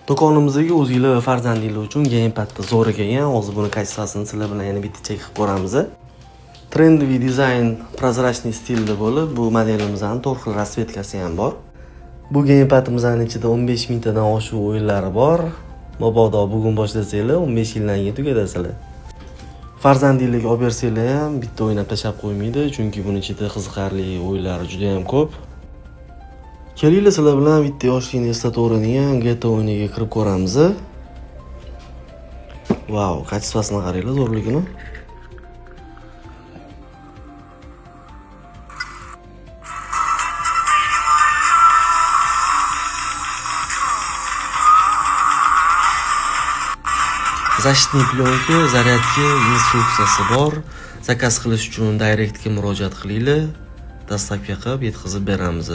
Do'konimizga o'zinglar va farzandinglar uchun gamepadda zo'ri kelgan. Hozir buni kачествосini sizlar bilan yana bitta chek qilib ko'ramiz. Трендовый dizayn, прозрачный stilda bo'lib, bu modelimizning 4 xil расцветкasi ham bor. Bu gamepadimizning ichida 15 mingtadan oshiq o'yinlari bor. Mabodo bugun boshlasanglar, 15 yildan keyin tugatasizlar. Farzandinglarga olib bersanglar ham bitta o'ynab tashlab qo'ymaydi, chunki buni ichida qiziqarli o'yinlari juda ham ko'p. Kelinglar, sizlar bilan bitta yoshlikni eslataveradigan GTA o'yiniga kirib ko'ramiz. Vau, качествосini qaranglar, zo'rligini. Защитный plyonka, zaryadka, instruksiyasi bor. Zakaz qilish uchun direktga murojaat qilinglar. Доставка qilib yetkazib beramiz.